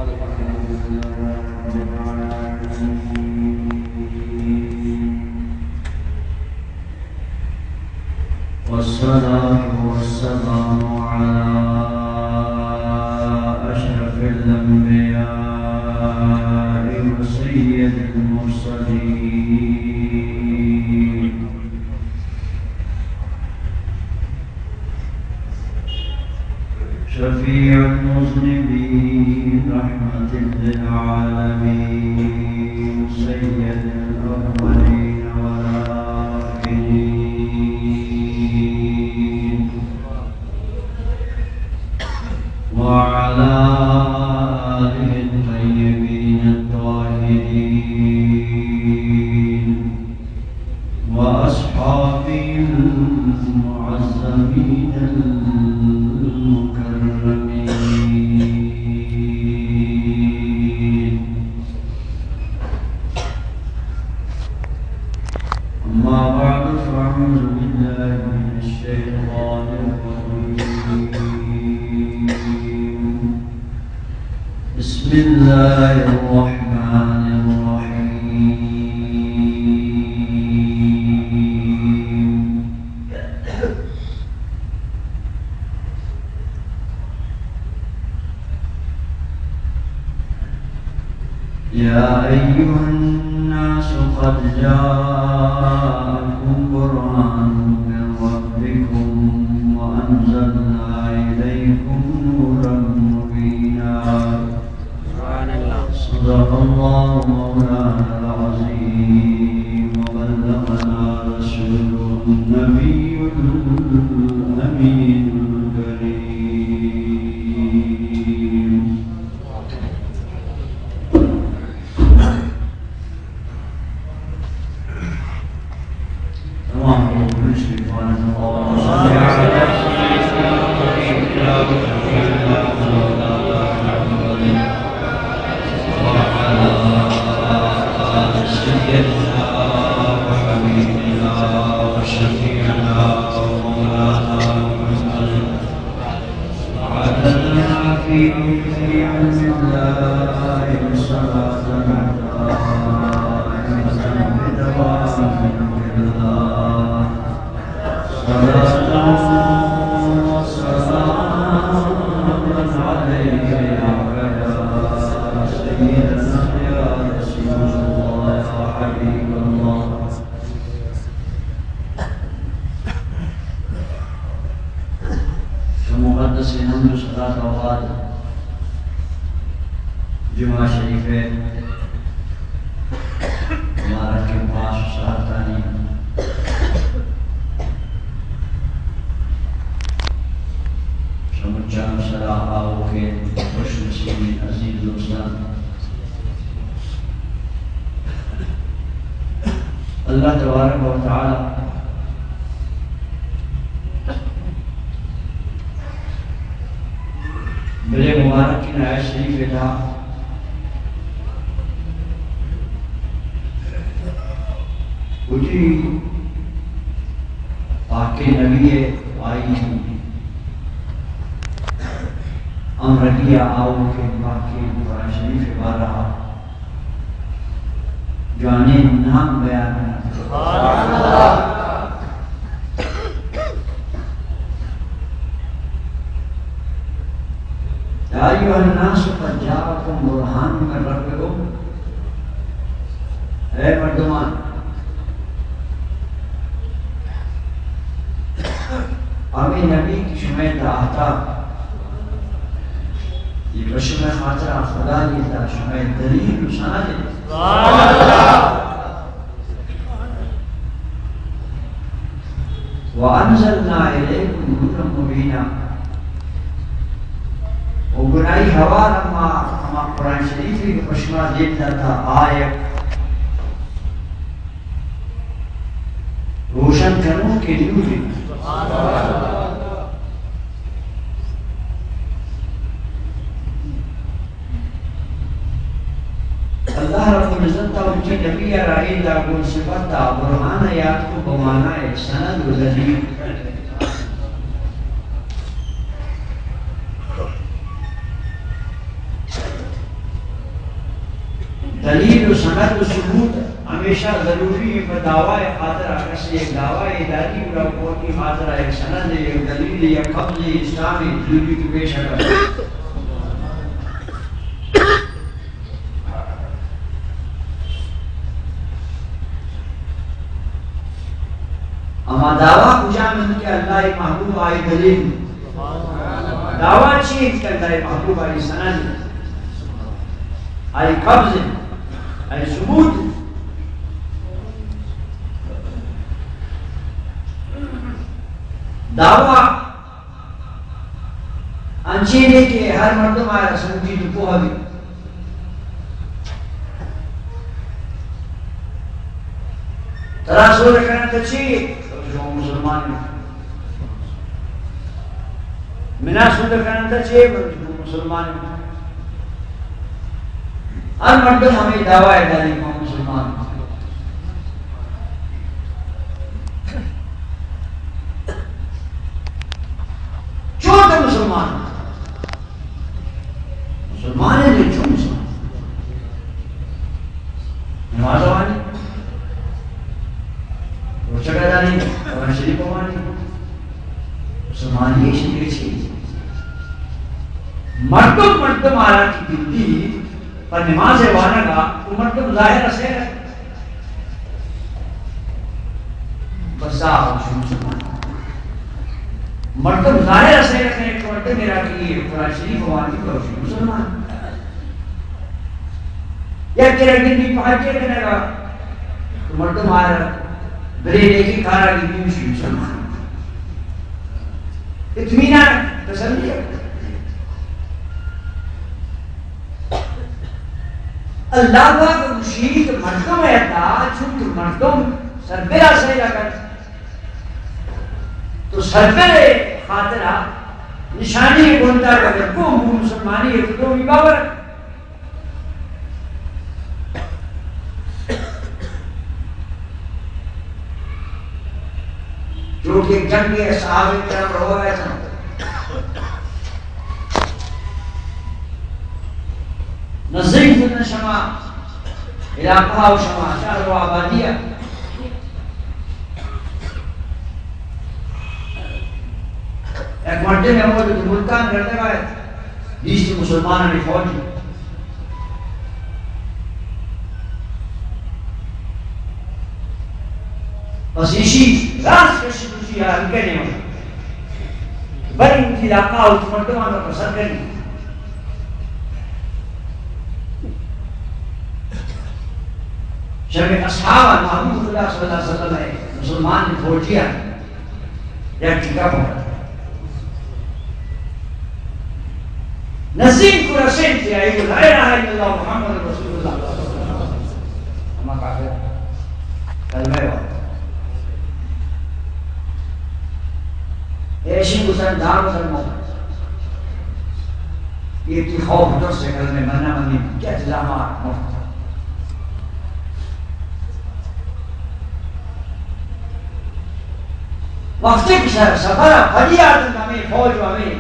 الحمد لله رب العالمين. والصلاة والسلام على أشرف الأنبياء وسيد المرسلين، شفيع المذنبين، رحمة للعالمين، سيد الأولين والآخرين، وعلى آله الطيبين الطاهرين، وأصحابه المعظمين المكرمين. أما بعد، فأعوذ بالله من الشيطان الرجيم. بسم الله الرحمن الرحيم. يا أيها الناس قد جاءكم برهان من ربكم وأنزلنا إليكم نورا مبينا. سبحان الله. صدق الله مولانا العظيم وبلغنا رسوله النبي الأمين الكريم. تمام لوگ مشرفان، اللهم صل على سيدنا وحبيبنا ومولانا محمد وعلى آل سيدنا وحبيبنا وشفيعنا ومولانا محمد. عدد ما في علم الله، صلاة دائمة بدوام ملك الله. صلاة وسلاما عليك يا سيدنا يا رسول الله يا حبيب الله. چہ مقدسیں حمد و ثنا توباد جمعہ شریف ءِ مبارکیں پاس و ساعتانی چہ مچان سرا آؤکیں خوش نصیبیں عزیز دوستان، اللہ تبارک و تعالی بلے مبارکیں آیت شریف ءِ تہا وتی پاکیں نبی ءَ، آئی ہمراہی ءَ آؤکیں پاکیں قرآن شریف ءِ بارہ ءَ جوانیں نام بیان کنت۔ يا أيها الناس قد جاءكم برهان من ربكم، اے مردمان، ہمے نبی کہ شمئے تہا اتک، اے پہ شمئے خاطرا خدائے تہا شمئے دلیل و سند انت۔ وأنزلنا إليكم نورا مبينا۔ و گوں آئی ہوار ما ہما قرآن شریفے کہ پہ شما دیم داتا، آ یک روشن کنوکیں نورے۔ اللہ رب العزت ءَ وتی نبی ءَ را اے داگون صفت ءَ برہان ءَ یات کو، بمانائے سند و دلیل۔ دلیل و سند و ثبوت ہمیشہ ضروری ہے۔ پہ دعوی خاطر کسی یک دعوی داری، گڑا وتی خاطر یک سند، یک دلیل، یک قبض، اسلام ضروری کہ پیش کرے۔ اما دعوی کجا من کہ اللہ محبوب آئی دلیل، دعوی چی انت کہ اللہ محبوب آئی سند، آئی قبض، آئی ثبوت؟ دعوی انچینے کہ ہر مردم آیا سمجھی تو پوہ بھی۔ ترا سوچ کرنا تو چی؟ تو جو مسلمان ہے۔ منا سوچ کرنا تو چی؟ من جو مسلمان ہے۔ ہر مردم ہمیں دعوی ہے داری، من مسلمان ہوں۔ چون تو مسلمان؟ مسلمان ہے، چون مسلمان؟ نماز وانی، روچہ دانی، قرآن شریف وانی۔ مسلمانی ایش دیگہ چی؟ مردم، مردم آرا کی گندی پہ نماز وانگا، تو مردم ظاہر اسے بس آ مسلمان۔ مردم ظاہر اسے کہ مردم میرا کی قرآن شریف وانی تو مسلمان۔ یا کہ رنگی پارٹی کنگا، تو مردم آرا بلے نیکی کارا کی بھی مسلمان۔ اطمینان، تسلی ہے۔ اللہ پاک گوشی کہ مردم ء عطا چونکہ مردم سربرا سیل اگر تو سربر خاطرا نشانی گندا اگر کو مسلمانی ایک تو بھی باور۔ چونکہ جنگ اصحاب کرام رو رہا تھا۔ نزدیک بودن شما علاقہ و شما شہر و آبادی ء۔ یک مردم ہمود ملکان گردگا ات، دیست مسلمانانی فوج۔ پس ایشی راست کشی دوشی یا ہلکے نیو۔ بری وتی علاقہ و وتی مردمان را پسر کری۔ شب اصحاب محبوب خدا صلی اللہ علیہ وسلم ہے، مسلمان فوجی ہے۔ یک ٹکا پکڑا۔ نزدیک کو رسید کہ آئی لا الہ الا اللہ محمد رسول اللہ۔ ہما کافر کلمہ وارت۔ ایشی گوشن دار سر مو۔ یہ تی خوف ترس کلمہ منا منی کیا جلا مار مفت۔ وقتی کہ سر سفر پدی آتن ہمیں فوج و ہمیں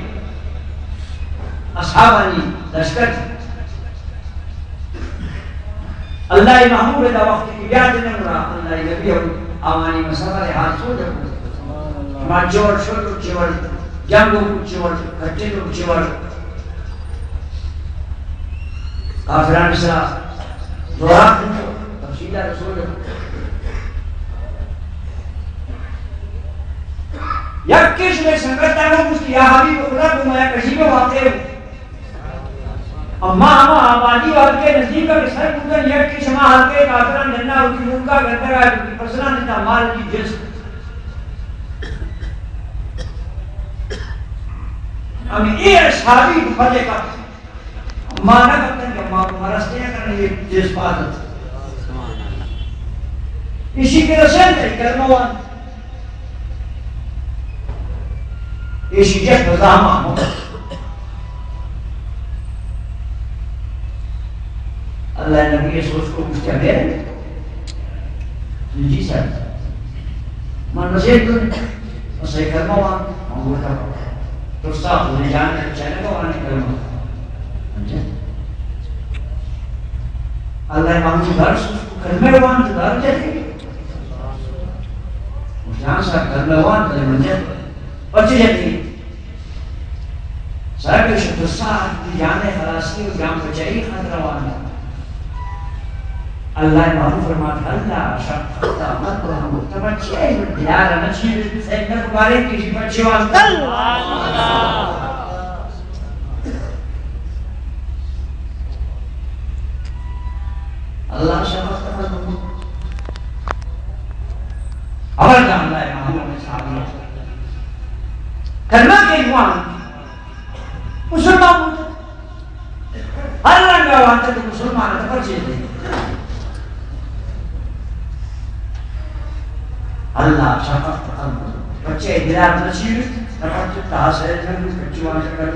اصحابانی لشکر، اللہ محمود دا وقتی کہ بیاتن گڑا اللہ نبی ہم آوانی مسئلہ حال سوچ کو۔ ما چور شد و چور جنگ و چور کٹن و چور کافران سرا زوراک بوت، تفصیل رسول۔ یکے شمئے سنگتاں گوشت، یا حبیب خدا، گوں ما یک عجیبیں واقعے بوت۔ اما ہما آبادی و ہلکے نزدیک کہ سر بوتن، یکے شما ہلکے کافراں ڈنا وتی ملکا گندگا، وتی فصلاں دتا، مال وتی جنس۔ ہمیں اے اصحابی فضے کا ما نہ کپتن کہ ما مرستے نہ کرنے، یہ چیز پاتت۔ اسی کے رسول ہے کلمہ وان۔ اسی جہ فضا ما ہم۔ اللہ نبی سوچ کو گوشت میرے۔ جی سر۔ من رسید تو، بس ایک کلمہ وان، من گوشتا، تو صاحب نے جان ہے، چلے کو آنے کلمہ۔ اچھا۔ اللہ ءِ محبوب ءَ درس کلمہ وانت، در جتے۔ جان سا کلمہ وانت، کلمہ جت۔ پرچے جتے؟ سر شت ساعت دی جان خلاصی و جان بچائی خاطر وانت۔ اللہ ءِ محبوب فرمات، اللہ شفقت عمل کو ہم مکتبہ چیئے، دیار نہ چیئے، سید نہ بارے کسی پرچے وانت۔ اللہ شفقت ختم۔ خبردار اللہ ءِ محبوب ءِ صحابی۔ کلمہ کہ وانت، مسلمان بوت۔ ہر رنگ ءَ وانت کہ مسلمان ءَ پرچے دے۔ اللہ شفقت ختم۔ پرچے دیار نہ چیئے، نہ پرچے تحصیل نہ پرچے وانت کر۔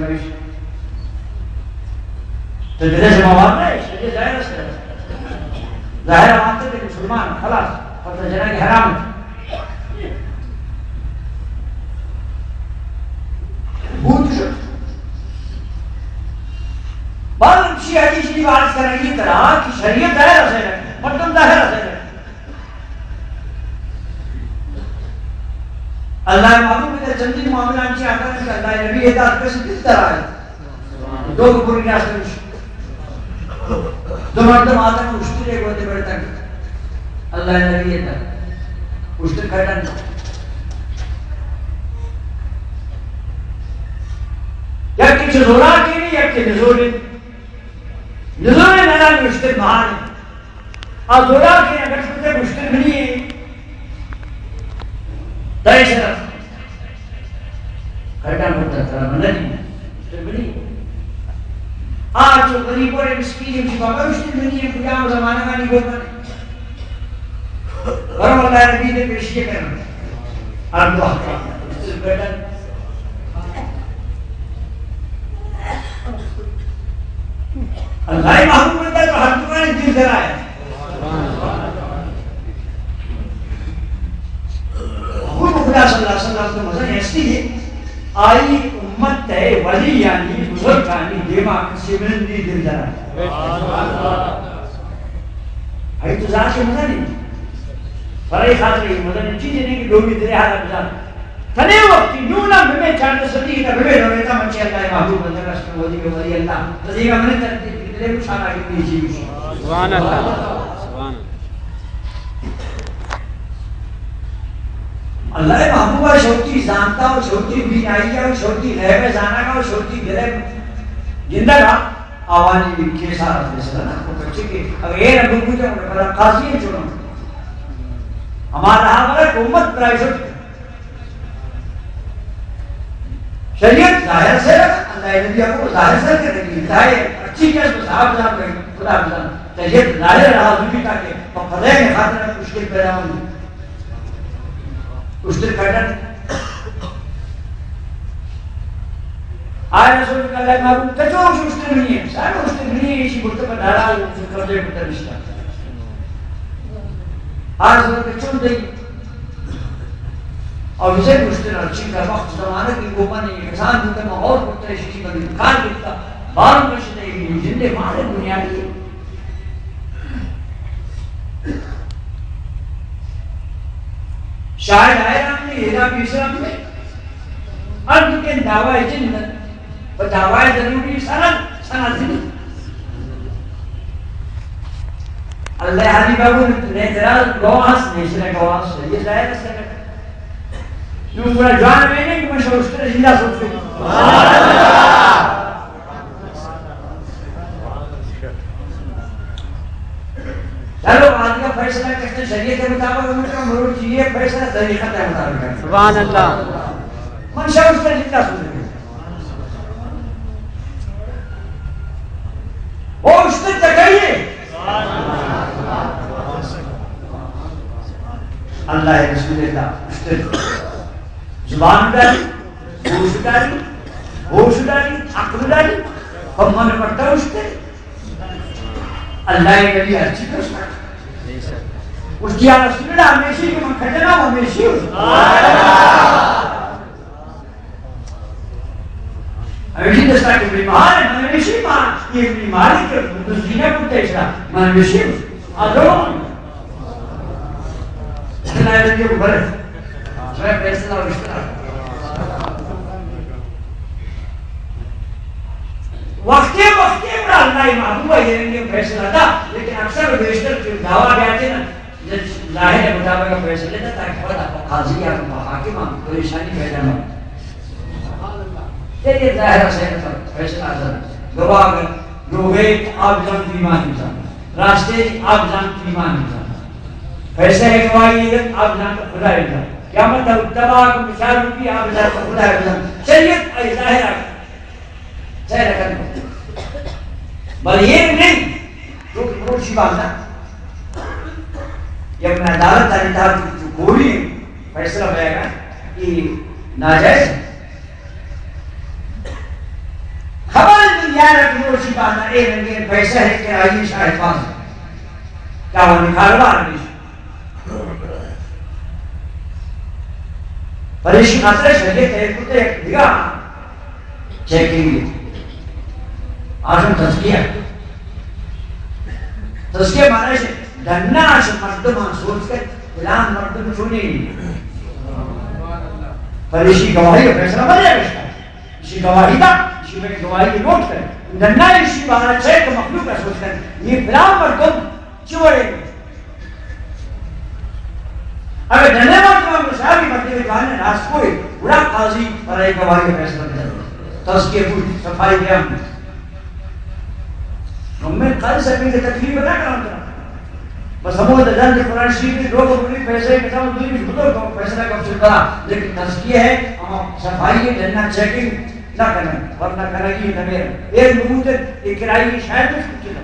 تو دل ءِ ذمہ وار نہ ئے، یہ ظاہر ہے۔ ظاہر ہے، وانت کہ مسلمان، خلاص، پتہ جنا کہ حرام ہے۔ بوت شد۔ بعض شیعہ حدیث کی بات کریں گی طرح کہ شریعت ظاہر ہے، مردم ظاہر ہے۔ اللہ ءِ محبوب ءَ چندی معاملہ انچیں آتا کہ اللہ ءِ نبی ءِ داد کسی دل تر آئے۔ دو بری راست نش۔ دو مردم آتا اشترے گوتے بڑے تک۔ اللہ ءِ نبی ءِ داد۔ اشتر کھڑن۔ یک کہ زورا کے نہیں، یک کہ نزورے۔ نزورے نرا اشتر مہانے۔ آ زورا کہ اگر اشتر منی ہے۔ دائے سرا۔ کھٹا مدت ترا بندہ نہیں۔ تو بڑی۔ آ جو غریب اور مسکین کی بابا اس نے دنیا کو جام زمانہ کا نہیں بولتا نہیں۔ برو اللہ نبی نے پیشی کرنا۔ ہر دعا۔ اللہ محبوب بندہ تو ہر دعا نے دل کرایا۔ محبوب خدا صلی اللہ علیہ وسلم تو مزن ہستی ہے۔ آئی امت تے ولی یعنی بزرگانی دیما کسی من دی دل درا۔ آئی تو ذات مزن نہیں۔ برای خاطر یہ مزن چیز نہیں کہ لوگی درے حالا بزن۔ تنے وقتی نونا بمے چاند صدی تا بمے رویتا من چی اللہ محبوب بندہ رسول ولی ولی اللہ۔ تدیگا من تر دل مشانا کی چیز۔ سبحان اللہ۔ سبحان اللہ۔ اللہ ءِ محبوب ءَ شوتی زانتا و شوتی بینائی ءَ و شوتی غیب ءِ زانگ ءَ و شوتی دل ءِ گندگ ءَ آوانی کیسا فیصلہ نہ کو کچے کہ اگر اے نہ بوجھے تو بڑا قاضی ہے چونو۔ ہمارا ہمارا امت پرائے شوتی۔ شریعت ظاہر سے رکھا، اللہ نبی کو ظاہر سے کرنے کی ظاہر اچھی چیز کو صاحب جان کو خدا جان۔ شریعت ظاہر رہا ضروری تاکہ پدے میں خاطر مشکل پیدا ہوں۔ اشتر کٹن۔ آئے رسول اللہ محبوب، کچو اشتر نہیں ہے، سارے اشتر نہیں ہے، اسی بلتے پر دارا قبضے پر رشتہ۔ آئے رسول کچو دئی۔ اور اسے اشتر اور چین کا وقت زمانہ کی گوپن انسان ہوتا میں اور کرتا ہے، شیشی پر انکار کرتا، باروں کا شدہ زندے مارے بنیادی۔ شاید آئے ہم نے، ہیرا پیسر ہم نے، اب کے دعوی جن و دعوی ضروری سند، سند زندے۔ اللہ حبیب ابو نے ترا گواس، نے سر گواس، یہ ظاہر ہے سر۔ نوں گڑا جوان میں نہیں کہ من شوشتر زندہ سوچ۔ چلو، آج کا فیصلہ کشتے شریعت کے مطابق ہم کرو، مروچی یہ فیصلہ طریقت کے مطابق کرو۔ سبحان اللہ۔ من شوشتر زندہ سوچ۔ او اشتر تکئیے۔ اللہ رسول اللہ اشتر۔ زبان داری، ہوش داری، ہوش داری، عقل داری، اور من پڑتا اشتر۔ اللہ نبی ہر چیز اشتر۔ اس کی یا رسول اللہ ہمیشی کہ من کھڑنا ہمیشی ہوں۔ ہمیشی دستا کہ منی مال ہے، من ہمیشی مال، یہ منی مال ہے کہ دزی نہ کرتے اس کا، من ہمیشی آدھو۔ اتنا ہے کہ بھر، میں فیصلہ اس طرح۔ وقتے وقتے پر اللہ محبوب یہ رنگے فیصلہ تھا، لیکن اکثر و بیشتر جو دعویٰ بیاتے نا، ظاہر مطابق فیصلہ دا تاکہ پدا پہ قاضی یا پہ حاکم ہم پریشانی پیدا نہ ہو۔ چلیے ظاہر ہے، صحیح ہے، فیصلہ حاضر۔ گواہ اگر لوگے آپ جان ایمان انسان، راستے آپ جان ایمان انسان، فیصلہ ہے گواہی اگر آپ جان تو خدا انسان، قیامت اتباع کو بچار بھی آپ جان تو خدا انسان۔ شریعت اے ظاہر ہے۔ چاہے رقم ہو۔ بل یہ نہیں، کیونکہ مروچی باندا، یا میں عدالت آنی تھا کہ جو کوئی فیصلہ ہوئے گا، یہ ناجائز ہے۔ خبر نہیں یار کہ مروچی باندا، اے رنگے پیسہ ہے کہ آئیے شاہد پاس۔ کیا وہ کاروبار بھی؟ پریشی خاطر شریعت ہے، کتے یک دیگا چیکنگ ہے۔ آشم تزکیہ۔ تزکیہ معنی ہے، ڈنا اش مردم سوچ کر، فلان مردم چونی۔ پریشی گواہی و فیصلہ بنے گشتا۔ اسی گواہی دا، اسی میں گواہی کی نوٹ کر۔ ڈنا اسی بارہ چیک مخلوق سوچ کر، یہ فلان مردم چی وڑے؟ اگر جنہیں مردم ہم شاری مردم جانے راست کوئی، گڑا قاضی برای گواہی فیصلہ دے۔ تزکیہ بود، صفائی بیان۔ ہمیں قاضی صاحب کی تکلیف نہ کرنا۔ بس ہمو دجال کے قرآن شریف کے دو کو بولی پیسے کے ساتھ دوسری بھی بدو کو فیصلہ کب سے کرا۔ لیکن تزکیہ ہے، ہم صفائی ہے، جنہ چیکنگ نہ کرنا، ورنہ کرنا کی نہ میرا۔ ایک نمود، ایک کرائی کی شاید اس کو چلا۔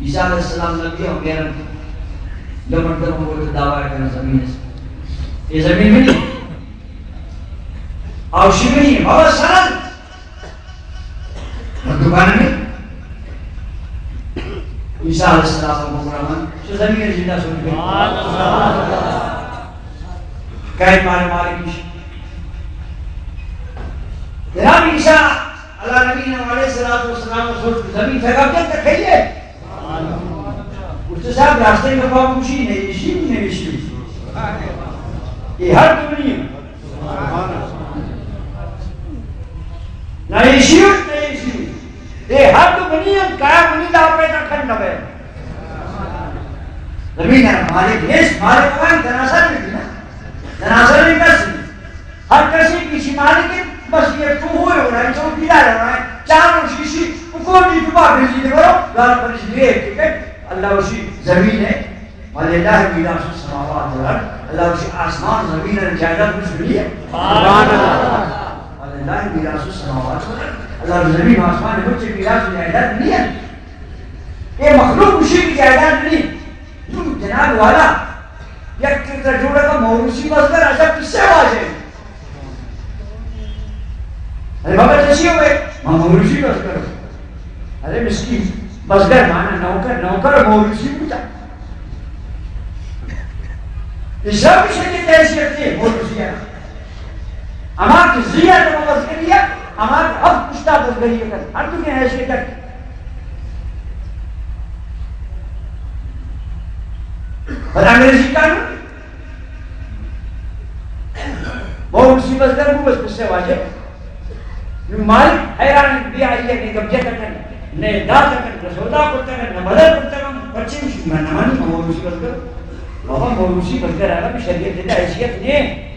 عیسیٰ علیہ السلام نبی ہم میرا، جو مردم ہم بولتے دعویٰ کرنا زمین ہے۔ یہ زمین نہیں۔ اور شیوی نہیں، بابا سرد۔ اور دکان میں عیسیٰ علیہ السلام کو بولا من، تو زمین زندہ سوچ گئی۔ کہیں مارے مارے کسی۔ جناب عیسیٰ علیٰ نبینا علیہ الصلوۃ والسلام سوچ زمین سے کب تک کھئی ہے؟ اس صاحب راستے میں پاؤں کسی نہیں، اسی نہیں، اسی۔ یہ ہر دنیا نہ ایشی، نہ ایشی۔ اے ہر تو منی ہم کایا منی دا پیدا کھن نہ بے۔ زمین ہے مالک، نیست مالک وان جناسا نہیں نا۔ جناسا نہیں کسی۔ ہر کسی کی سی مالک ہے، بس یہ تو ہوئے ہو رہا ہے، چوکیدار ہو رہا ہے۔ چار اور شیشی، وہ کون نہیں تو بات بھیجی دے برو، لال پر اس لیے ٹکٹ، اللہ اسی زمین ہے۔ وللہ میراث السماوات والارض، اللہ اسی آسمان زمین اور جائیداد کچھ نہیں ہے۔ سبحان اللہ۔ وللہ میراث السماوات والارض، اللہ زمین و آسمان کچھ میراث و جائیداد نہیں ہے۔ یہ مخلوق اسی کی جائیداد نہیں۔ یوں جناب والا، یک کردہ جوڑا کا موروثی بزگر ایسا کس سے واجہ ہے؟ ارے بابا، کسی ہوئے؟ ماں موروثی بزگر۔ ارے مسکین، بزگر مانا نوکر، نوکر موروثی بوتا۔ اسلام کی شریعت ایسی رکھتی ہے، موروثی ہے۔ اما کہ زیادہ بزگری ہے، اما کہ ہفت پشتا بزگری ہے، ہر دنیا ایسی تک۔ پر انگریزی قانون، موروثی بزگر بو بس پسے واجہ۔ نو مالک حیران بی آئی نے قبضہ کن، نے داد کن، نہ سودا کرتا کن، نہ بدل کرتا کن، پچے مشی من نمانی موروثی بزگر۔ بابا موروثی بزگر آگا بھی شریعت دیتا حیثیت نے۔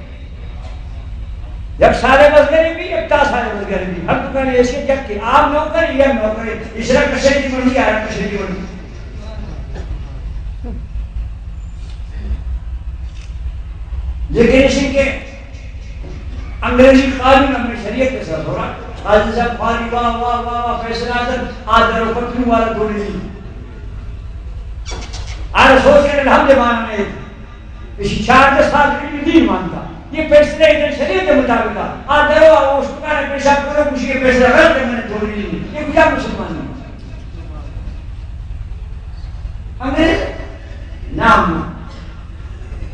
یک سال بزگر بھی، یک تا سال بزگر بھی۔ ہر دکان حیثیت یک کے، آپ نوکر، یہ نوکر، اس طرح کشے کی منڈی، آ رہا کشے کی منڈی۔ لیکن اسی کے انگریزی قانون ہمیں شریعت کے ساتھ ہو رہا۔ قاضی صاحب قاضی واہ، واہ، واہ، واہ، فیصلہ آدر، آدر و پتلو والا دوڑی دی۔ آدر سوچ کے ہم جمانا نہیں۔ اسی چاردہ سال کی دین مانتا۔ یہ فیصلہ ادھر شریعت کے مطابق تھا۔ آدر و اوشتکار پیشاب کرو، کسی یہ فیصلہ غلط ہے، میں نے دوڑی دی۔ یہ کیا مسلمان ہے؟ انگریز نام۔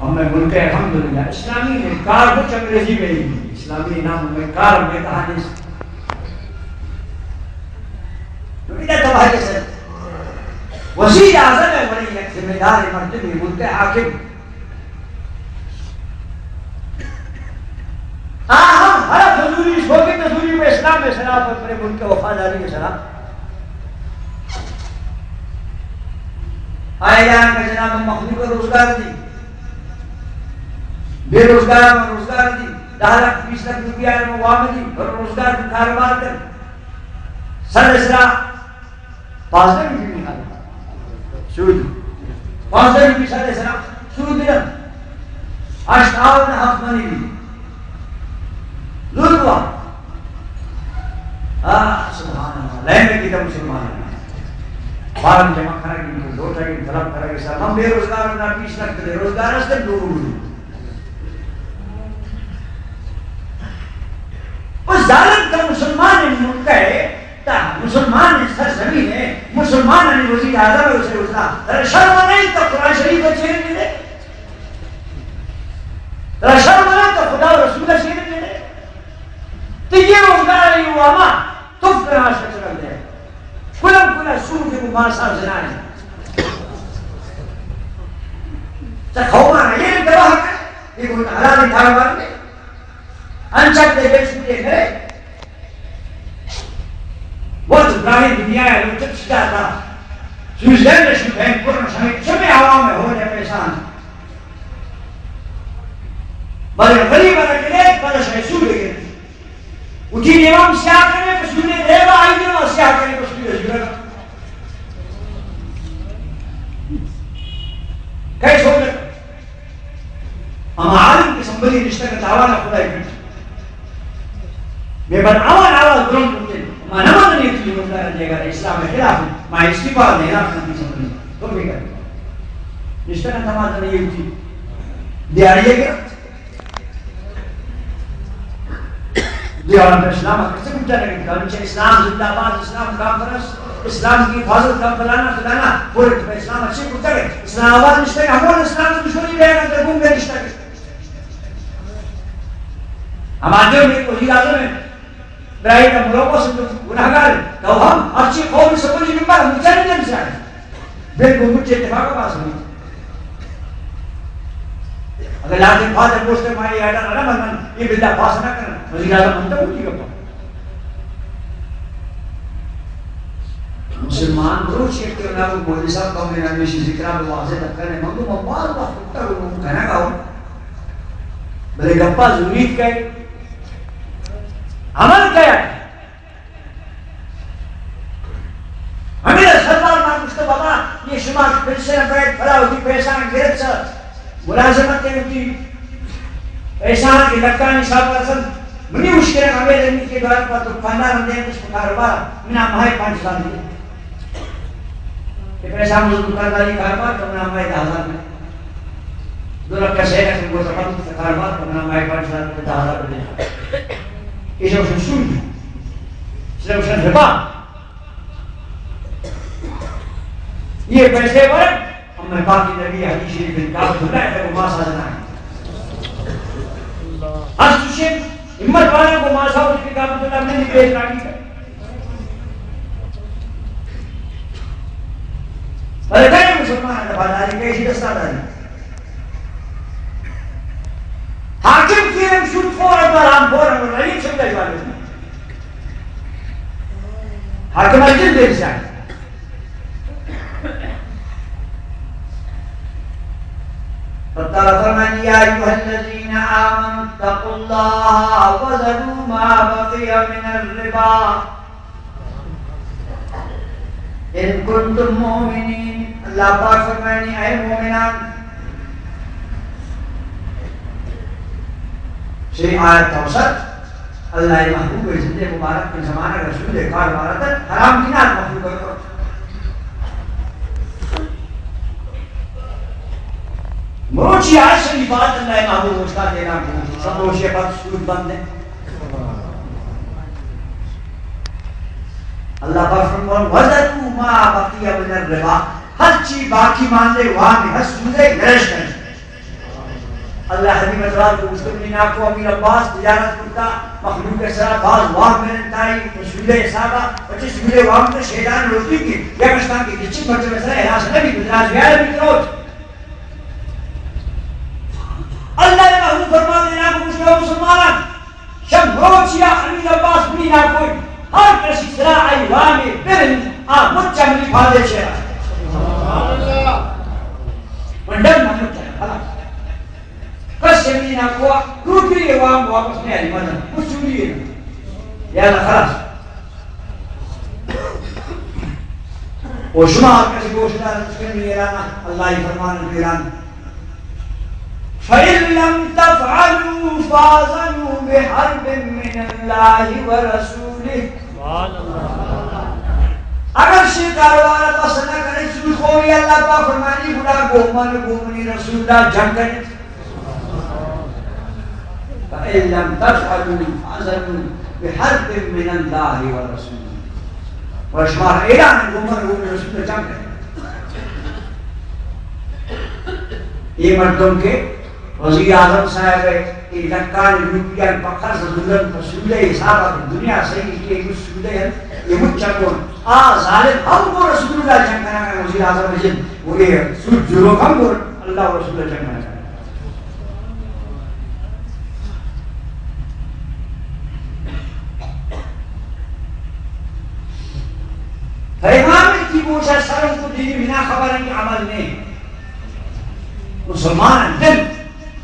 ہمے ملک ءَ الحمدللہ اسلامی ایں، کار مچ انگریزی ءَ ایں، اسلامی نام ہمے کار ہمے تہا نیست۔ تو ادا تباہی سر وزیر اعظم ءِ وڑیں یک ذمہ دار مردمے، ملک ءِ حاکم، آ ہم ہر فضولی، شوقی فضولی پہ اسلام ءِ سرا، پہ ملک ءِ وفاداری ءِ سرا۔ آ اعلان کہ جناب مخلوق ءَ روزگار دی، بے روزگار ءَ روزگار دی، دہ لکھ بیس لکھ روپیہ ءَ وام دی، بر روزگار دی، کاروبار کر۔ سر ءِ سرا پانزدہ روپی میخواد سود۔ پانزدہ روپی سر ءِ سرا سود نہ۔ ہشت آور نہ ہفت منی بی۔ زور ہوا۔ آ، سبحان اللہ۔ لائن میں کیتا مسلمان ہے۔ فارم جمع کرا گی، لوٹا گی، طلب کرا گی، سر۔ ہم بے روزگار نہ، بیس لکھ بے روزگار است، دو روز۔ او ظالم، ترا مسلمان ملک ءَ، ترا مسلمان سرزمین ءَ، مسلمانانی وزیر اعظم ءَ، اسے وزرا، ترا شرم نہ ایں تو قرآن شریف ءَ چیرے نہ دے؟ ترا شرم نہ ایں تو خدا و رسول ءَ چیرے نہ دے؟ تو یہ روزگار ہے، وہ ہما تف کرا شکر دے۔ کلم کلا سود کو ماسا زنائے۔ تو قوم یہ گواہ ہے، یہ کوئی حلال کاروبار نہیں۔ انچک دے بیچ کے کرے۔ وت براہیں دنیا ءَ لوٹت شتاتا۔ سوئٹزرلینڈ ءَ شو بینک پر شمے، شمے عوام ءَ ہو جا پیسہ۔ بلے غریب ءَ را کہ دے، بلے شمے سود ءَ گرے۔ وتی دیوان سیاہ کنے، پہ سود ءَ دے گا، آئی دیوان سیاہ کنے، پہ سود ءَ دے گا۔ کئی سود ءَ؟ ہما عالم کہ اسمبلی نشتگ ءَ تاوان ءَ خدائی کٹ۔ بے بن آوان آواز بلند کرتے۔ ما نہ مننی تئی روزگار دیگا اسلام ءِ خلاف ایں۔ ما استعفا دینا تئی اسمبلی۔ تو بے کر۔ نشتگ ءَ تمام تنی ہوتی۔ دیاری ہے کیا؟ دیوان اسلام کسے کجا لگے؟ کہانی چہ اسلام زندہ باد، اسلام کانفرنس، اسلام کی حفاظت کا فلانا فلانا، پورے تو اسلام اچھے کجا گئے؟ اسلام آباد نشتے ہمون اسلام دشمنی بیان کرتے گم گئے نشتے۔ ہمارے جو ایک وزیر اعظم ہے، برائے کا ملوث ہے، گناہگار ہے، تو ہم اچھی قوم سمجھ میں پر ہم چیلنج سے آئے۔ بالکل مجھے اتفاق پاس نہیں۔ اگر لازم بات ہے، پوسٹ مائی آرڈر نہ بنن، یہ بل پاس نہ کرن، وزیر اعظم ہم تو اٹھی گپا۔ مسلمان روچ ایک تو نہ وہ مولوی صاحب کا میرا ہمیشہ ذکر ہے، واضح تک کرنے، من تو بار وقت تک وہ کہنا گا ہوں۔ بلے گپا ضروری کئے، عمل کئے۔ ہمے سردار ما گوشت، بابا، یہ شما پنشن برائے پدا وتی پیسہ گرت سا، ملازمت ءَ وتی پیسہ کہ لکانی حساب رسن۔ منی مشکل ہمے دنی کے دور پر تو پندہ ہم دیں کچھ کاروبار، منا ماہ پانچ ہزار دے۔ کہ پیسہ مزدور کاروباری کاروبار تو منا ماہ دہ ہزار دے۔ دو لکھ کا شہر ہے، وہ سفر کاروبار تو منا ماہ پانچ ہزار دے، دہ ہزار دے۔ یہ جو سود، صرف ربا۔ یہ پیسے ور، ہم میں باقی نبی حدیث شریف انکار سننا ہے، وہ ماسا جنا ہے۔ ہر سوشے ہمت والا کو ماسا اس کی کام تو نے پیش راگی کر۔ بلے کہیں مسلمان ہے، وفاداری کہیں دستاداری۔ حاکم کی ہم شوٹ فور، حرام فور، ہم رئیس سمجھا جانے۔ حاکم الجن دے جائے۔ اللہ تعالیٰ فرمانی، يا أيها الذين آمنوا اتقوا الله وذروا ما بقي من الربا إن كنتم مؤمنين۔ اللہ پاک فرمانی، اے مومنان، شی آیت توسط اللہ محبوب زندے مبارک کے زمانہ رسول کار مارتا حرام دینار مخلوق کرتا۔ مروچی آیت شریفات اللہ محبوب استاد اعلان کو، سب روشی پر سود بند ہے۔ اللہ پاک فرمائے، وذروا ما بقی من الربا، ہر چی باقی ماندے وام ہست سودے گرش کریں۔ اللہ حبیب ءَ ترا کو گوشت، منی ناکو امیر عباس تجارت کرتا، مخلوق ءِ سرا باز وام گرنتائی، سودے حسابا، پچی سودے وام تو شیطان روٹی کی، یا کشتان کی گچی مرچو سرا احساس نبی، گزراج بیار بھی کروت۔ اللہ ءِ محبوب فرماتے ہیں، ناکو گوشت، مسلمانان، شب روچیا امیر عباس منی ناکوئی، ہر کسی سرا آئی وامے برن، آ مچ منی پادے چیرا۔ من ڈن من مچ خلاص۔ کس منی ناکو روٹی وام واپس نہیں آئی مدن، کچھ چوری ہے۔ یا اللہ خلاص۔ و شما ہر کسی گوش دار، مسلم ایران، اللہ ءِ فرمان ایران۔ فَإِن لَّمْ تَفْعَلُوا فَأْذَنُوا بِحَرْبٍ مِّنَ اللَّهِ وَرَسُولِهِ۔ اگر شی کاروبار پسند نہ کرے، سود خوری، اللہ پاک فرمانی، گڑا گومن، گومنی رسول اللہ جنگ کرے۔ فَإِن لَّمْ تَفْعَلُوا فَأْذَنُوا بِحَرْبٍ مِّنَ اللَّهِ وَرَسُولِهِ۔ و شما اعلان گومن، گومن رسول اللہ جنگ کرے۔ یہ مردم کے وزیر اعظم صاحب ہے، یہ لکان یورپین پکر زدودن پسولے حساب دنیا صحیح کے سودے ہیں، یہ مچ چکون۔ آ ظالم ہم کو رسول اللہ جنگ کرنا ہے، وزیر اعظم جن، وہ یہ سود جلو ہم کو اللہ و رسول اللہ جنگ کرنا ہے۔ پیغام کی گوشا سرم کو دیگی بنا خبر ہے کہ عمل نہیں۔ مسلمان دل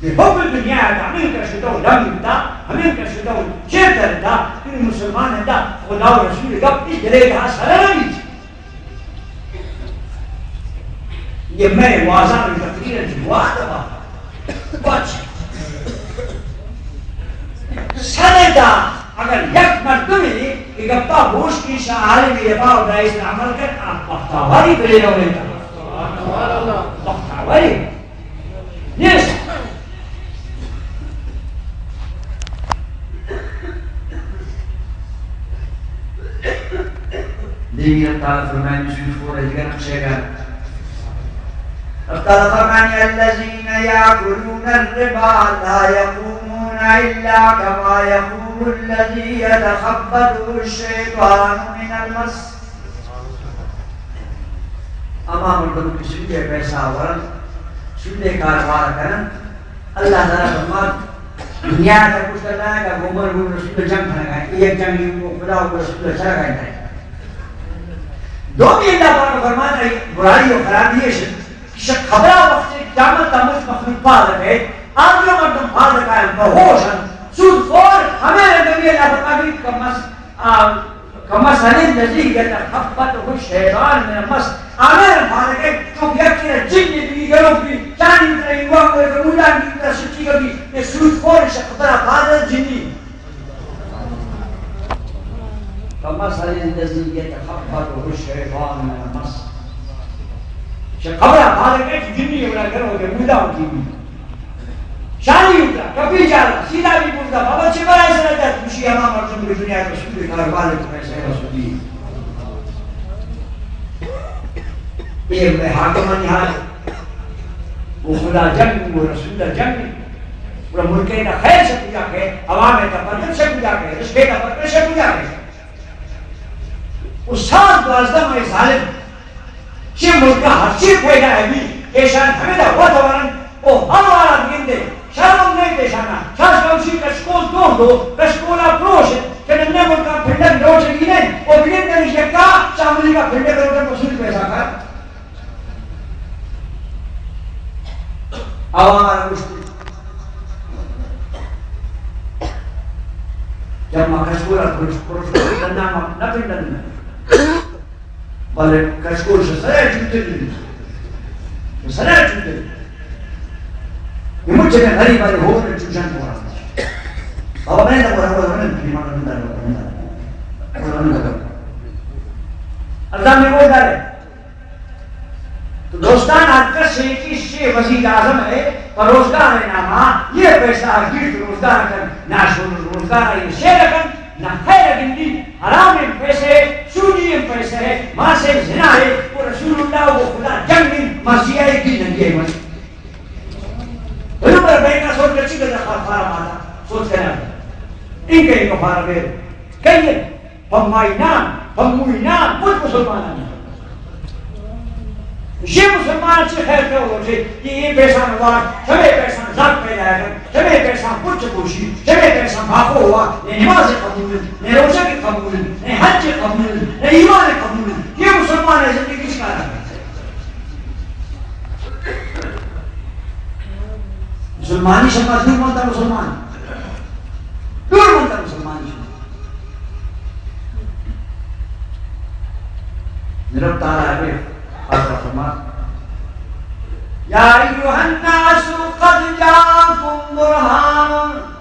بے حب دنیا ہے، ہمیں کا شدو لم دا، ہمیں کا شدو چیر دا، ان مسلمان دا خدا و رسول گپ کی دلے کا سر نہیں۔ یہ میں وازان تقریر جواب دبا۔ بچ۔ سنے دا، اگر یک مردمی کہ گپا گوش کی شاہ عالم یہ باو دا اس عمل کر، آپ بختاوری بلے رو لیتا۔ بختاوری۔ نیست۔ دیمی اللہ تعالیٰ فرمائنی، سود خور ہے، دیگر نقشے گا۔ اللہ تعالیٰ فرمائنی، الذين يأكلون الربا لا يقومون إلا كما يقوم الذي يتخبطه الشيطان من المس۔ ہما مردم کہ سودے پیسہ ورن، سودے کاروبار کرن، اللہ تعالیٰ فرمات، دنیا تا کچھ کرنا ہے کہ عمر بن رسول جنگ کرنا ہے، ایک جنگ کو خدا و رسول چلا گئے۔ دومی اللہ پاک فرمات ہے، برائی و خرابی ہے، شک خبرہ وقت قیامت تا مجھ مخلوق پاس ہے، آدم مردم پاس ہے، بہوش ہے، سود خور، ہمیں نبی اللہ فرمات ہے، کم از آ، كمثل الذي يتخبطه الشيطان من المس۔ آمر فارغ ہے، تو یکی را جن بھی گرو بھی، چانی ترا ایوا کو ایک مولان بھی ترا سچی کبھی، یہ سود خور شخبر آباد جنی۔ كمثل الذي يتخبطه الشيطان من المس۔ شخبر آباد ہے کہ جنی ولا گرو کے مولا کی بھی۔ شانی اترا، کپی جالا، سیدھا بھی پورتا، بابا چھ برائے سر جات، خوشی ہما مردم کی دنیا کا سود کاروبار ہے، تو پیسے کا سودی۔ یہ میں حاکمانی حال، وہ خدا جنگ، وہ رسول اللہ جنگ، وہ ملک کا خیر سے پوجا کے، عوام کا پرکت سے پوجا کے، رشتے کا پرکت سے پوجا کے۔ و سال دوازدہ مئے ظالم چہ ملک ءَ ہرچی پیدا بی، ایشان ہمدا وت ورن و ہر وارا بگندے۔ شرم نئیت ایشانا۔ شاش کمشی کشکول دور دو، کشکولا پروش، کہ ننے ملکا پھنڈک لوٹگی نئے، و بگندے یکا شاملی کا پھنڈک لوٹن وصول پیسہ کر۔ آوارا گوشتی۔ جب ما کشکول ءَ پروش، پروش، نہ، نہ، نہ پنڈن۔ بلے کشکول شہ سرا چوتری۔ شہ سرا چوتری۔ یہ مجھے غریب والے ہو رہے چوشن کو۔ بابا میں تو بڑا بڑا نہیں، میں تو بڑا بڑا۔ اللہ میں وہ ڈالے۔ تو دوستان، ہر کس ایکی شے وزیر اعظم ہے، پر روزگار ہے ناما، یہ پیسہ گیت روزگار کن، نہ شو روزگار ہے، یہ شے رکن، نہ خیر گندی، حرام پیسے، سودی پیسے، ما سے زنا ہے، وہ رسول اللہ، وہ خدا جنگ، مسیح ہے، دین نہیں ہے، بس۔ بلو بینک ءَ سوت کچی گجا خار فارم آتا سوت کنگ۔ انکہ انکہ فارم ہے۔ کئی ہے؟ پمائی نام، پموئی نام، مت مسلمانانی۔ یہ مسلمان چی خیر کئو لوٹے کہ یہ پیسہ نوار، ہمے پیسہ زاگ پیدا ہے، ہمے پیسہ پچ پوشی، ہمے پیسہ بھاپو ہوا، نے نماز قبول، نے روزہ کی قبول، نے حج قبول، نے ایمان قبول۔ یہ مسلمان ہے، زندگی کس کا ہے؟ مسلمانی شما دور مانتا مسلمان۔ دور مانتا مسلمانی شما۔ رب تعالیٰ ہے، آقا فرما، یا ایھا الناس قد جاءکم برھان۔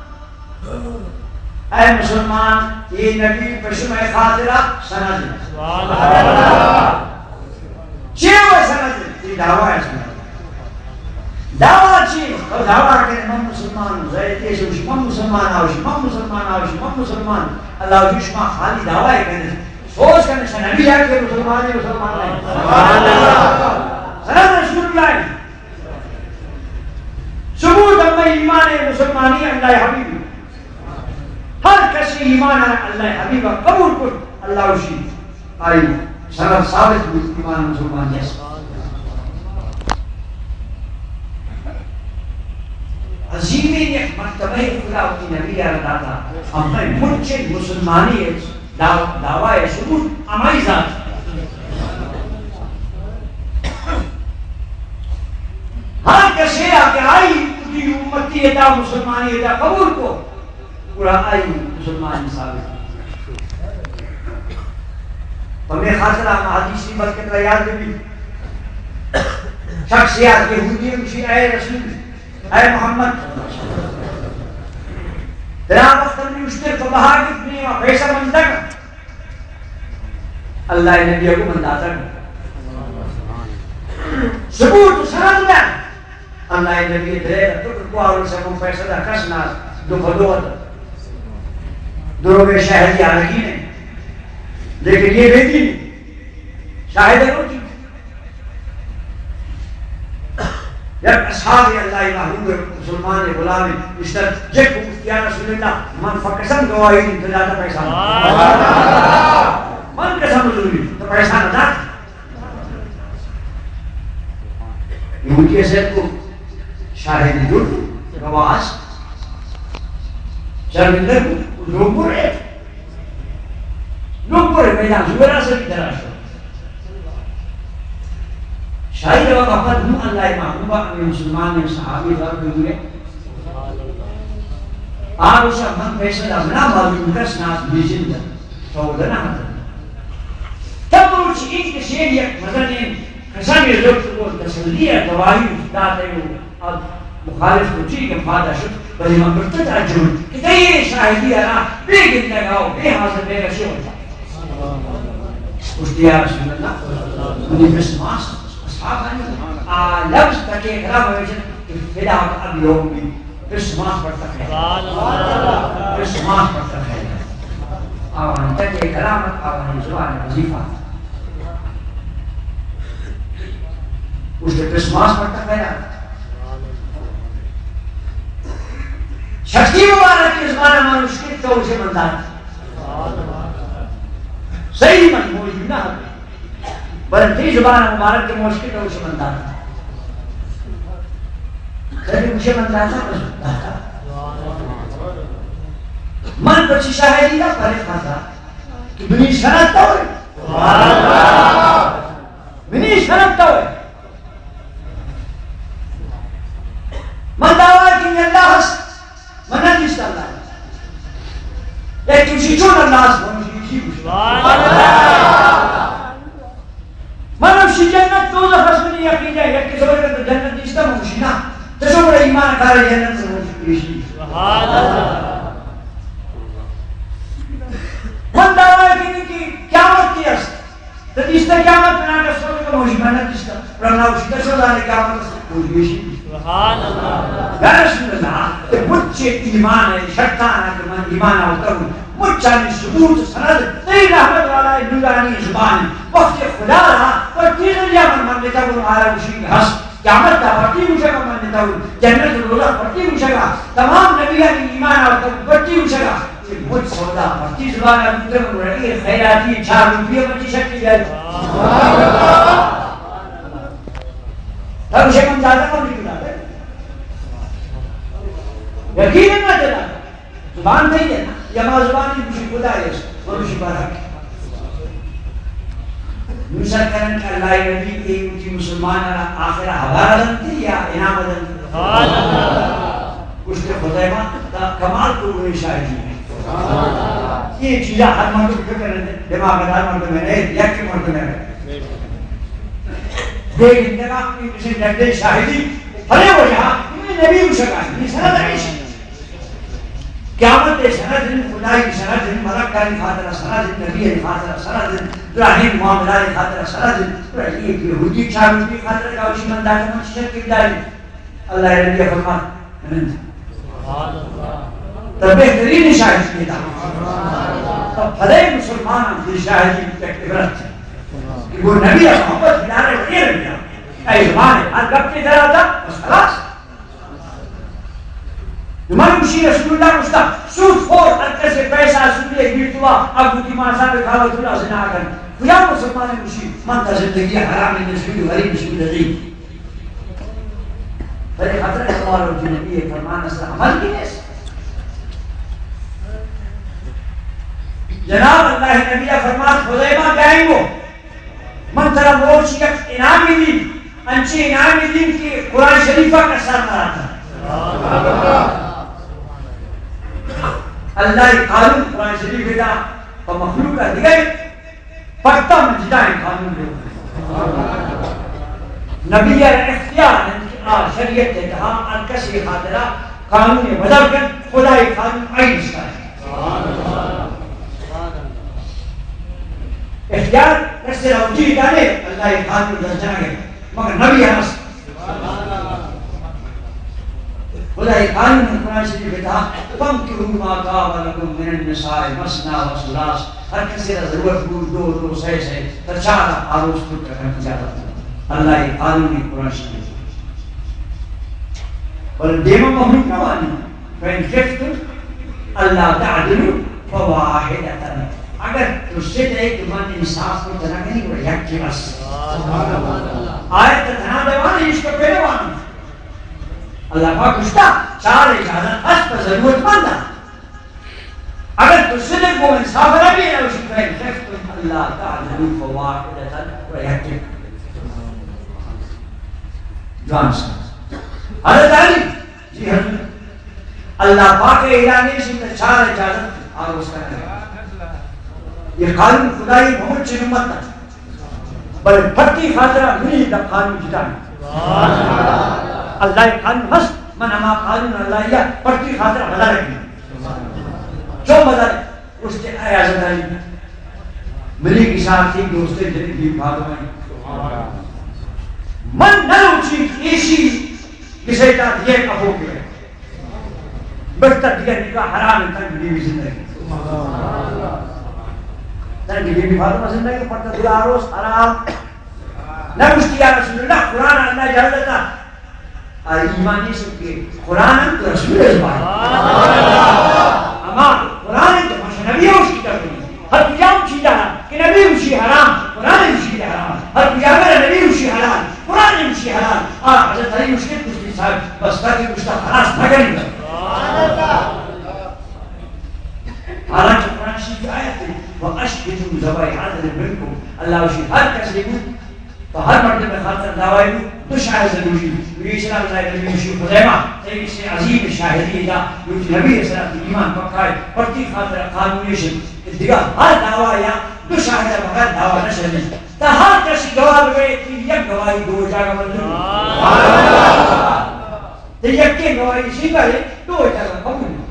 اے مسلمان، اے نبی پہ شمئے خاطرا سند انت۔ سبحان اللہ۔ چے و سند انت؟ اے دعوی سند۔ دعوی چی؟ تو دعوی کرے من مسلمان ہوں، زید یہ شوشی من مسلمان آوشی، من مسلمان آوشی، من مسلمان۔ اللہ جی شما خالی دعوی کرے۔ سوچ کرنے سے نبی جا کے مسلمان ہے، مسلمان نہیں۔ سبحان اللہ۔ سند رسول اللہ۔ ثبوت ہمے ایمان مسلمانی اللہ حبیب۔ ہر کسی ایمان اللہ حبیب قبول کت، اللہ اشی آئی سند ثابت بوت ایمان مسلمانی است۔ عظیمیں یک مرتبہ خدا وتی نبی ءَ را داتا، ہمے مچ مسلمانی دعو-، دعوی ثبوت ہمائی ذات۔ ہر کسے ءَ کہ آئی وتی امتی ادا مسلمانی ادا قبول کو، گڑا آئی مسلمانی ثابت۔ پمے خاطر ہم حدیثی بلکہ ترا یاد بھی، شخص یاد یہودی ہم شی، اے رسول، اے محمد، ترا وقت ہم نشتر تو بہا گفت نہیں، پیسہ من تک۔ اللہ نبی کو من داتا۔ ثبوت سند نہ۔ اللہ نبی درے تو کو اور سے من پیسہ دا کس نہ دو پدو۔ دروگے شاہدی آلگی نے۔ لیکن یہ بیٹی شاہد ہے روٹی۔ یک اصحاب اللہ محبوب مسلمان غلام اشتر جب گفت، یا رسول اللہ، من فقسم گواہی دیں تو زیادہ پیسہ نہ۔ من قسم ضروری تو پیسہ نہ دات۔ یہودی سے کو شاہد دور گواہ، شرمندہ کو لوگ برے، لوگ برے میدان زورا سے بھی درا شو۔ شاہی جواب اپر نو اللہ محبوبہ، امیر مسلمان نے صحابی جواب دے۔ آ روچا من پیسہ دا منا معلوم کس ناس بیجن دا تو دنا مدن۔ تب روچ ایک شیر یک مدن قسم لوگ کو تسلی گواہی داتے ہو۔ اب مخالف کو ٹھیک ہے، فائدہ شد، بلے من برتا تعجب کہ تئی شاہدی ارا بے گندگا و بے حاضر بے رشی ہوتا۔ گوشت، یا رسول اللہ، منی بسماس اصحابانی آ لفظ تکے کرا بویشن کہ فداک ابی و امی، بسماس پر تکے۔ بسماس پر تکے۔ آوانی تکے کرامت، آوانی زبان وظیفہ۔ گوشت، بسماس پر تکے۔ شخصی مبارک زبان مانوش کے تو اسے من دات۔ صحیح من موجود نہ۔ بلے تئی زبان مبارک کہ مشکل تو چہ من داتا۔ کدی مجھے من داتا، بس داتا۔ من پچی شاہدی دا پرے کھاتا کہ منی شرط تو ہے۔ منی شرط تو ہے۔ من دعوی کہ اللہ ہست، من نہ دیست اللہ۔ یک کسی چون اللہ ہست، من کسی کسی کسی۔ من ہمشی جنت دوزخ ہست، منی یقین ہے، یک کسی بلکہ تو جنت دیست، من کسی نہ۔ تو شو بڑا ایمان کار جنت سے من کسی کسی۔ من دعوی کہ قیامت کی ہست۔ تو دیستا قیامت بنا کس کو موجی من نہ دیستا۔ رب نہ اوشی تو شو زانے قیامت اس موجی بیشی۔ سبحان اللہ۔ یا رسول اللہ، تو مچے ایمان ہے، شرطان ہے کہ من ایمان آوتا ہوں۔ مچانی ثبوت سند، تئی رحمت والا نورانی زبان۔ وقت خدا رہا، پر تیز یا من من لیتا ہوں، آرہ اوشی ہست۔ قیامت ءَ پرتی گوشگ ءَ من نتاؤں، جنت ءُ دوزخ پرتی گوشگ ءَ، تمام نبیانی ایمان آورتگ پرتی گوشگ ءَ۔ اے مچ سودا پرتی زبان ءَ بوتگ، گڑا اے خیراتی چار روپیہ من چی شکی جائے؟ تب شکم دادا من بھی دادا۔ یقین نہ چلا۔ زبان تئی ءَ، یا ما زبانی گوشی خدا ءَ است، مروشی بارک۔ نوں سر کنن کہ اللہ ءِ نبی ءَ وتی مسلمان ءَ را آخر ءَ ہبر دنت یا انعام دنت؟ گوشت خدای ما، تا کمال تو گوئی شاہدی۔ یہ چیزا ہر مردم فکر کرے، دماغ دار مردم ہے، یک مردم ہے۔ بے گندگا اپنی کسی ڈنڈے شاہدی، بھلے وجہ، نبی گوشگا، یہ سند ہے۔ قیامت ءِ سند انت، خدائی سند انت، ملکانی خاطر ءَ سند انت، نبیانی خاطر ءَ سند انت، دراہیں معاملہ ءِ خاطر ءَ سند انت۔ گڑا اے یہودی چار روپی خاطر ءَ گوشی من داتا، من چی شک کرداری؟ اللہ ءِ نبی ءَ فرمات، نند۔ تو بہترین شاہدی دا۔ تو بھلے مسلمان ہم یہ شاہدی تک عبرت ہے کہ وہ نبی ءَ محبت بنارے و ایر بنا۔ اے زمانے ہر گپ کے در آتا، بس خلاص۔ من گوشی رسول اللہ گوشتا، سود خور، ہر کسے پیسہ سودے گیرتوا، اب وتی ماں صاحب کھاوت اللہ زنا کن۔ کجا مسلمان گوشی، من تا زندگی حرام نشوی، غریب نشوی، رضی۔ بلے خطرہ شمار وتی نبی فرمان است، عمل کی نیست۔ جناب اللہ نبی فرمان، خدای ما بیائیں گو۔ من ترا موچ یک انعامی دی، انچی انعامی دی کہ قرآن شریف کا سر نہ آتا۔ اللہ قانون قرآن شریف دا، پہ مخلوق کا دیگر، پکتا من جدا قانون دے۔ نبی اختیار ہے کہ آ شریعت کے تہا ہر کسی خاطرہ قانون بدل کن، خدای قانون آئی نشتا ہے۔ اختیار کسے را وجود دارے، اللہ ءِ قانون در جنگ ءَ، مگر نبی ہست۔ خدای قانون قرآن شریف ءِ تہا، فانکحوا ما طاب لکم من النساء مثنی و ثلاث، ہر کسے را ضرورت بوت دو دو، سئے سئے، تا چار آروس کت کن اجازت۔ اللہ ءِ قانون قرآن شریف۔ بل دیما مخلوق نہ وانی۔ فإن خفتم ألا تعدلوا فواحدة۔ اگر ترسیت ئے کہ من انصاف کت نہ کنی، گڑا یکے بس۔ آیت تہنا دیوان، ایش کا پہلے وان۔ اللہ پاک گوشتا، چار اجازت ہست پہ ضرورت مند۔ اگر ترسیت ئے گو انصاف نہ بی، نہ وشی، فإن خفتم ألا تعدلوا فواحدة، گڑا یکے۔ جوان سا۔ حضرت علی جی ہاں، اللہ پاک ءِ اعلان ایش انت، چار اجازت آروس کنگ۔ یہ قانون خدائی بہت چن امت ہے۔ بلے پرتی خاطرہ منی دا قانون جدا ہے۔ اللہ ءِ قانون ہست، من ہما قانون اللہ یا پرتی خاطرہ بدل ہے۔ چون بدل؟ گوشت، اے حضرت علی، منی گساتی دوست جنی بی فاطمہ، من نہ روچی ایشی گسے تا دیے کپو کے۔ بہتر دیگہ نکاح حرام ہے، تنگ بی بی زندگی۔ تنگ بی بی فاطمہ زندگی، پرتا دیگہ آروس حرام۔ نہ گوشتی، یا رسول اللہ، قرآن اللہ جل داتا۔ آ ایمان نیست کہ قرآن ہم تو رسول ہے زبان۔ اما قرآن تو مش نبی اوش کی کرتے ہیں۔ ہر کجا ہم چیزا کہ نبی اوشی حرام، قرآن اوشی حرام۔ ہر کجا میرا نبی اوشی حلال، قرآن اوشی حلال۔ آ حضرت علی مشکل کشتی صاحب، بس تاکہ کشتا خلاص نہ کریں گا۔ حالانکہ قرآن شریف آیت ہے، وأشهدوا ذوي عدل منكم۔ اللہ اوشی ہر کس کو تو ہر مردم خاطر دعوی کو دو شاہد ضروری۔ نبی اسلام صاحب نبی مشی خزیمہ، تئی سے عظیم شاہدی دا، جو نبی اسلام ایمان پکا ہے، پرتی خاطر قانون شد کہ دیگہ ہر دعوی یا دو شاہد بغیر دعوی نہ شدی۔ تا ہر کسی گواہ بگئے، تئی یک گواہی دو جاگہ منظور۔ تئی یکے گواہی سی کرے، دو جاگہ قبول۔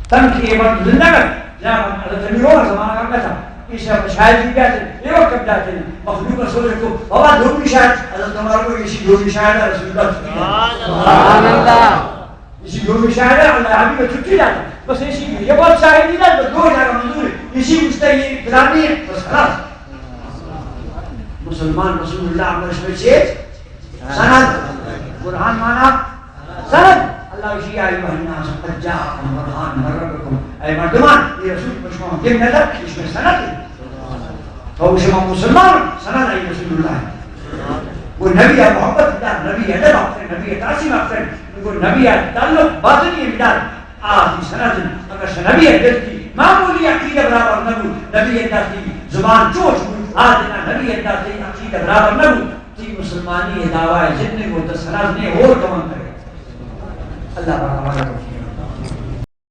تنکہ یہ مرد زندہ کر، یا حضرت امیر عمر زمانہ کا تھا، اس شاید بھی کہتے ہیں، یہ وقت کب جاتے ہیں، مخلوق کا سوچ کو، بابا دو بھی شاید، حضرت عمر کو اسی دو بھی شاید ہے، رسول اللہ۔ سبحان اللہ۔ اسی دو بھی شاید ہے، اللہ حبیب چھٹی جاتا۔ بس اسی یہ بات شاید نہیں ہے، بس دو جاگہ منظور ہے۔ اسی مجھ یہ اقرار نہیں ہے، بس خلاص۔ مسلمان رسول اللہ ہمیں شمے چیز سند۔ برہان مانا سند۔ اللہ وشی یا ایھا الناس قد جاءکم برہان من ربکم۔ اے مردمان، یہ رسول پشمان دل نظر، اس میں سند ہے۔ تو شما مسلمان سند ہے رسول اللہ۔ وہ نبی محبت دار، نبی ادب اختر، نبی تعظیم اختر، وہ نبی تعلق باطنی دار۔ آ تئی سند انت، اگاں شہ نبی ء دل تئی معمولی عقیدہ برابر نہ بوت، نبی ء دل تئی زبان چوش بوت، آ دنا نبی ء دل تئی عقیدہ برابر نہ بوت، تئی مسلمانی ء دعوی ء جند ء گوں تو سند نے ہور کمن کرے۔ اللہ پاک ہمارا توفیق۔